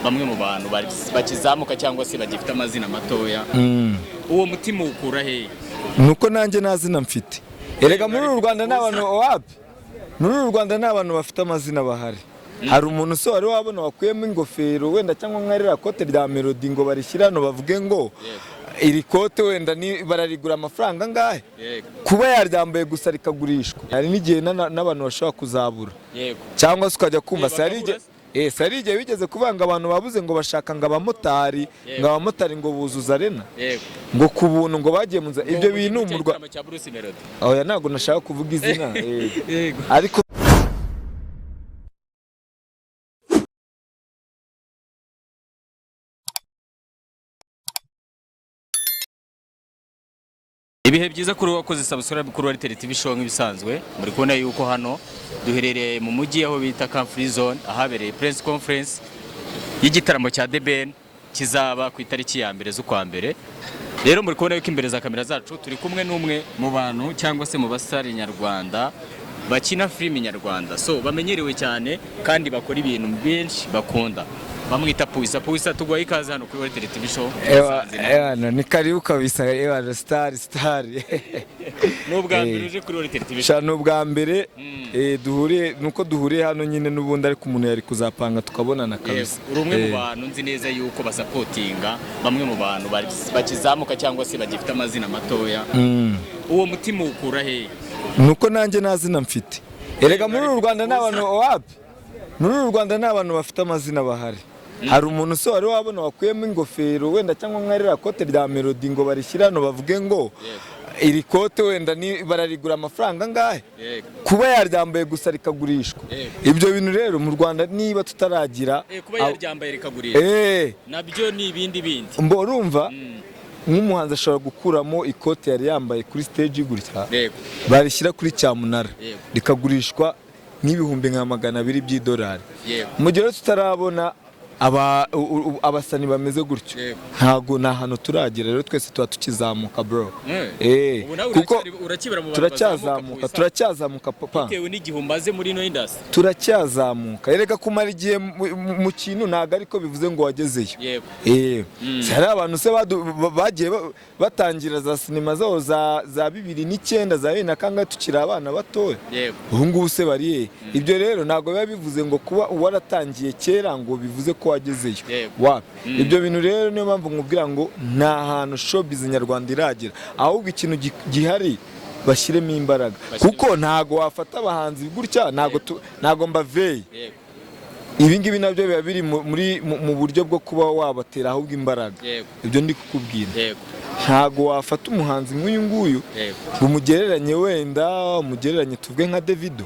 Bamwe mu bantu bakizamuka cyangwa se bagifite amazina matoya, uwo mutima uwukura hehe? Nuko nanjye nta zina mfite. Erega muri uru Rwanda nta bantu, wapi, muri uru Rwanda nta bantu bafite amazina bahari. Hari umuntu se wari wabona wakuyemo ingofero wenda cyangwa nka ririya kote rya Melody ngo barishyire hano bavuge ngo iri kote wenda ni bararigura amafaranga angahe? Kuba yaryambaye gusa rikagurishwa. Hari n'igihe n'abantu bashobora kuzabura, cyangwa se ukajya kumva se hari igihe Bakabura. se hari igihe bigeze kuvuga ngo abantu babuze, ngo bashaka ngo abamotari, ngo abamotari ngo buzuza arena, ngo ku buntu, ngo bagiye mu nzira. Ibyo bintu mu Rwanda Igitaramo cya Bruce Melody. Oya, ntabwo nashaka kuvuga izina. Ariko Ibihe byiza kuri wowe wakoze subscribe kuri Walter TV Show. Nk'ibisanzwe, muri kubona yuko hano duherereye mu mujyi aho bita Car Free Zone, ahabereye press conference y'igitaramo cya The Ben kizaba ku itariki ya 1 z'ukwa mbere. Rero muri kubona yuko imbere za kamera zacu turi kumwe n'umwe mu bantu cyangwa se mu basitari nyarwanda bakina filimi nyarwanda, so bamenyerewe cyane kandi bakora ibintu byinshi bakunda, bamwita Puwisa. Puwisa, tuguhaye ikaze hano kuri Walter TV Show. Ewa, ewa, ni karibu kabisa, ewa, star star. Ni ubwa mbere uje kuri Walter TV Show? Sha, ni ubwa mbere. Duhuriye, nuko duhuriye hano nyine n'ubundi, ariko umuntu yari kuzapanga tukabonana kabisa. Uri umwe mu bantu nzi neza yuko basapotinga bamwe mu bantu bakizamuka cyangwa se bagifite amazina matoya. Uwo mutima uwukura hehe? Nuko nanjye nta zina mfite. Erega muri uru Rwanda nta bantu, wapi, muri uru Rwanda nta bantu bafite amazina bahari. Hari umuntu se wari wabona wakuyemo ingofero wenda cyangwa nka ririya kote rya Melody ngo barishyire hano bavuge ngo iri kote wenda ni bararigura amafaranga angahe? Kuba yaryambaye gusa rikagurishwa. Ibyo bintu rero mu Rwanda niba tutaragira Kuba yaryambaye rikagurisha, nabyo ni ibindi bindi. Mbo urumva nk'umuhanzi ashobora gukuramo ikote yari yambaye kuri stage gutya, barishyira kuri cyamunara, rikagurishwa nk'ibihumbi nka 200 by'idolari. Mu gihe rero tutarabona abasani bameze gutyo, ntago nta hantu turagera. Rero twese tuba tukizamuka, bro. Ubu nawe kuko urakibera mu bantu turacyazamuka. bazamuka? Turacyazamuka, papa. Bitewe n'igihe umaze muri ino industry. Turacyazamuka. Erega kumara igihe mu kintu ntabwo ariko bivuze ngo wagezeyo. Hari abantu se bagiye batangira za sinema zabo za 2009, za bibiri na kangahe, tukiri abana batoya. Ubu ngubu se bari he? Ibyo rero ntabwo biba bivuze ngo kuba waratangiye kera ngo bivuze ko wagezeyo. Wapi. Ibyo bintu rero niyo mpamvu nkubwira ngo nta hantu showbiz nyarwanda iragera, ahubwo ikintu gihari bashyiremo imbaraga, kuko ntago wafata abahanzi gutya, ntago ntago mbaveye. Ibi ngibi nabyo biba biri muri mu buryo bwo kuba wabatera ahubwo imbaraga. Ibyo ndi kukubwira, ntago wafata umuhanzi nk'uyu nguyu ngo umugereranye, wenda umugereranye tuvuge nka Davido.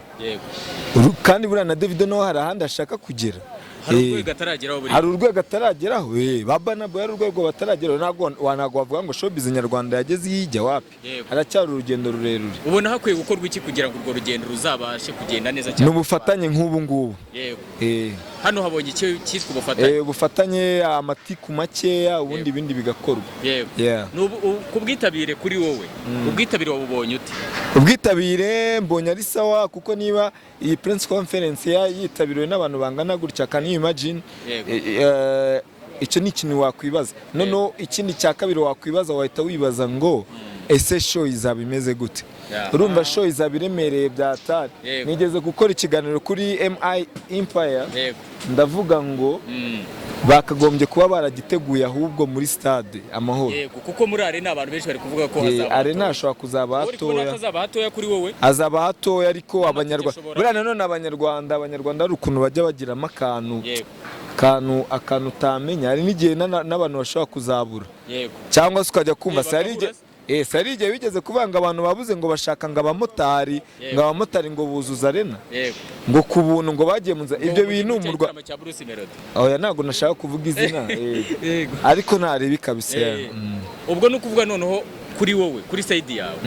Kandi buriya na Davido nawe hari ahandi ashaka kugera. Hari urwego atarageraho buri Hari urwego atarageraho. Ba Burna Boy hari urwego batarageraho. Ntabwo wavuga ngo showbiz nyarwanda yageze iyo ijya, wapi. Haracyari urugendo rurerure. Ubona hakwiye gukorwa iki kugira ngo urwo rugendo ruzabashe kugenda neza Ni cyane? ubufatanye nk'ubu ngubu. Hano habonye icyo cyitwa ubufatanye. Ubufatanye, amatiku makeya, ubundi ibindi bigakorwa. Yeah. Ni ku bwitabire, kuri wowe ubwitabire wabubonye ute? Ubwitabire mbonye ari sawa, kuko niba iyi press conference yitabiriwe n'abantu bangana gutya, can you imagine? Icyo ni ikintu wakwibaza. Noneho ikindi cya kabiri wakwibaza, wahita wibaza ngo ese show izaba imeze gute? Urumva show izaba iremereye bya hatari. Nigeze gukora ikiganiro kuri MI Empire, ndavuga ngo bakagombye kuba baragiteguye ahubwo muri Stade Amahoro. Yego, kuko muri arena abantu benshi bari kuvuga ko hazaba Arena hatoya. hashobora kuzaba Uri kubona hatoya. hatazaba hatoya kuri wowe? Hazaba hatoya, ariko Abanyarwanda buriya nanone Abanyarwanda hari ukuntu bajya bagiramo akantu, akantu utamenya. Hari n'igihe n'abantu bashobora kuzabura, cyangwa se ukajya kumva se hari Bakabura. igihe se hari igihe bigeze kuvuga ngo abantu babuze, ngo bashaka ngo abamotari, ngo abamotari ngo buzuza arena, ngo ku buntu, ngo bagiye mu nzira. Ibyo bintu mu Rwanda Igitaramo cya Bruce Melody. Oya, ntabwo nashaka kuvuga izina. Ariko ntareba kabisa. Ubwo ni ukuvuga noneho kuri wowe, kuri side yawe,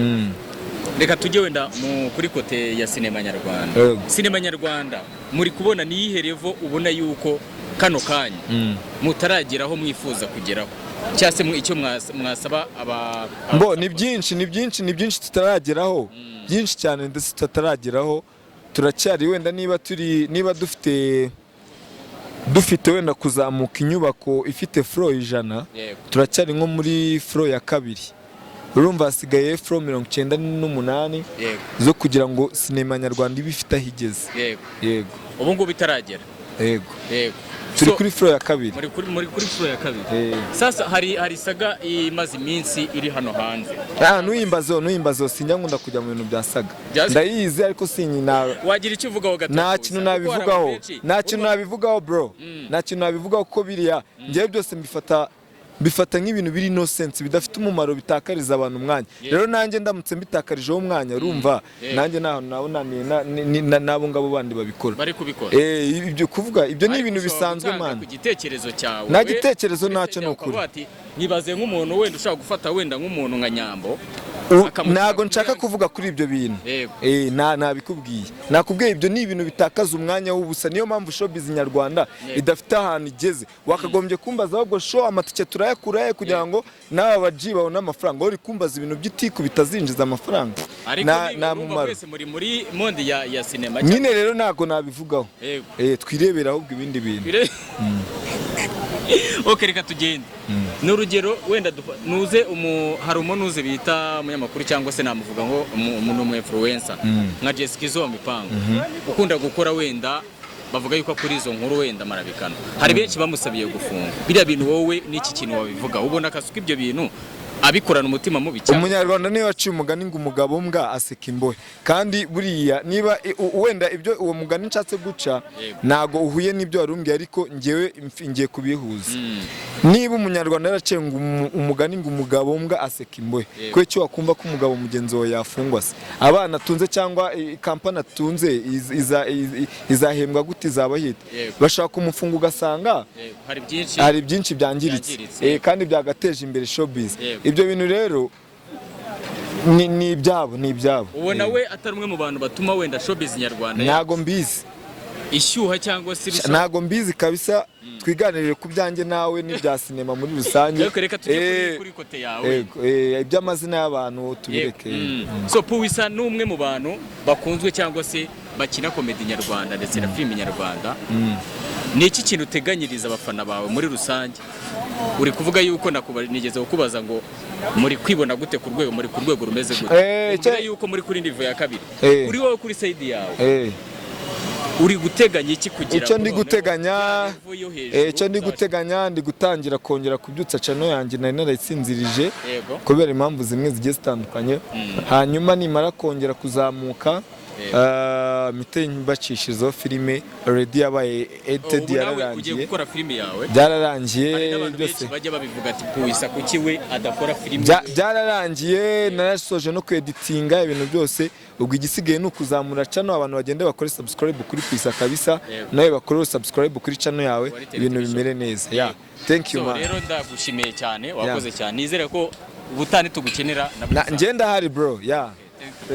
reka tujye wenda kuri côté ya sinema nyarwanda. Sinema nyarwanda muri kubona ni iyihe level ubona yuko kano kanya mutarageraho mwifuza kugeraho, cyangwa se icyo mwasaba aba Mbo ni byinshi, ni byinshi, ni byinshi tutarageraho, byinshi cyane ndetse tutarageraho. Turacyari wenda niba turi, niba dufite Dufite wenda kuzamuka inyubako ifite floor 100, turacyari nko muri floor ya kabiri. Urumva hasigaye floor 98 zo kugira ngo sinema nyarwanda ibe ifite aho igeze. Yego. Ubu ngubu itaragera. Yego. Turi kuri floor ya kabiri. Muri kuri floor ya kabiri. Eh. Sasa hari saga imaze iminsi iri hano hanze. Ah, nuyimbazo, nuyimbazo, sinjya nkunda kujya mu bintu bya saga. Ndayizi ariko sinyina. Wagira icyo uvugaho gato? Nta Kusa? kintu Kuko hari nabivugaho. abantu benshi Nta kintu nabivugaho, bro. Nta kintu nabivugaho kuko biriya ngewe byose mbifata nk'ibintu biri no sense, bidafite umumaro, bitakariza abantu umwanya. Rero nanjye ndamutse mbitakarijeho umwanya, urumva nanjye nta nabonaniye n'abo ngabo bandi babikora. Bari kubikora. Eh, ibyo kuvuga ibyo ni Ariko ibintu ushobora bisanzwe, gutanga man. ku gitekerezo cyawe. Nta gitekerezo Uri ntacyo, ni stage ukuri. ukavuga ati, nyibaze nk'umuntu wenda ushobora gufata wenda nk'umuntu nka Nyambo akamushyira Ntago kuri nshaka kuvuga kuri ibyo bintu. Eh, nta nabikubwiye, nakubwiye, ibyo ni ibintu bitakaza umwanya w'ubusa. Niyo mpamvu showbiz nyarwanda idafite ahantu igeze. Wakagombye kumbaza ahubwo show amatike turayakura he kugira ngo n'aba baji babone amafaranga. Uri kumbaza ibintu by'itiku bitazinjiza amafaranga. Ariko Nta niba nta urumva mumaro. mwese muri monde ya sinema. Nyine rero ntago nabivugaho. Eh, twirebera ahubwo ibindi bintu. Ok, reka tugende. Ni urugero wenda nuze hari umunuze bita umunyamakuru cyangwa se namuvuga ngo umuntu umu influencer nka Jessica Izo Mipango, ukunda gukora wenda bavuga yuko kuri izo nkuru wenda marabikano, hari benshi bamusabiye gufunga biriya bintu. Wowe n'iki kintu wabivuga? Ubona akazi k'ibyo bintu abikorana umutima mubi cyane? Umunyarwanda niwe waciye umugani ngo umugabo mbwa aseka imbohe. Kandi buriya niba wenda ibyo uwo mugani nshatse guca ntago uhuye n'ibyo wari umbwiye, ariko ngewe ngiye kubihuza. Niba umunyarwanda yaraciye ngo umugani ngo umugabo mbwa aseka imbohe, kubera icyo wakumva ko umugabo mugenzi wawe yafungwa se, abana atunze cyangwa kampani atunze izahembwa gute, izaba hita? Bashaka kumufunga ugasanga Yego, hari byinshi hari byinshi byangiritse. Byangiritse. Eh, kandi byagateje imbere showbiz. Ibyo bintu rero ni ibyabo, ni ibyabo. Ubona we atari umwe mu bantu batuma wenda showbiz nyarwanda Ntago mbizi. ishyuha cyangwa se irushaho? Ntago mbizi kabisa. Twiganirire ku byanjye nawe n'ibya sinema muri rusange. Ariko reka tujye kuri côté yawe. Yego, iby'amazina y'abantu tubireke. So Puwisa ni umwe mu bantu bakunzwe cyangwa se bakina comedy nyarwanda ndetse na filime nyarwanda. Ni iki kintu uteganyiriza abafana bawe muri rusange? Uri kuvuga yuko nigeze kukubaza ngo muri kwibona gute ku rwego, muri ku rwego rumeze gute? Umbwira yuko muri kuri niveau ya kabiri. Kuri wowe, kuri side yawe, uri guteganya iki kugira Icyo ngo ndi noneho guteganya, ya niveau yo hejuru icyo ndi guteganya, ndi gutangira kongera kubyutsa channel yanjye nari narayitsinzirije kubera impamvu zimwe zigiye zitandukanye. Hanyuma nimara kongera kuzamuka, mpite mbacishirizaho filime already yabaye edited. Ubu nawe ugiye Yararangiye. gukora filime yawe? Byararangiye Hari n'abantu byose. benshi bajya babivuga ati Puwisa kuki we adakora filime? Byararangiye, narasoje no kweditinga ibintu byose. Ubwo igisigaye ni ukuzamura channel, abantu bagende bakore subscribe kuri Pisa kabisa. Nawe bakore subscribe kuri channel yawe, Wari ibintu television. bimere neza. Yeah, thank you, So man. rero ndagushimiye cyane, wakoze cyane. Nizere ko ubutaha nitugukenera na Ngenda hari, bro, yeah.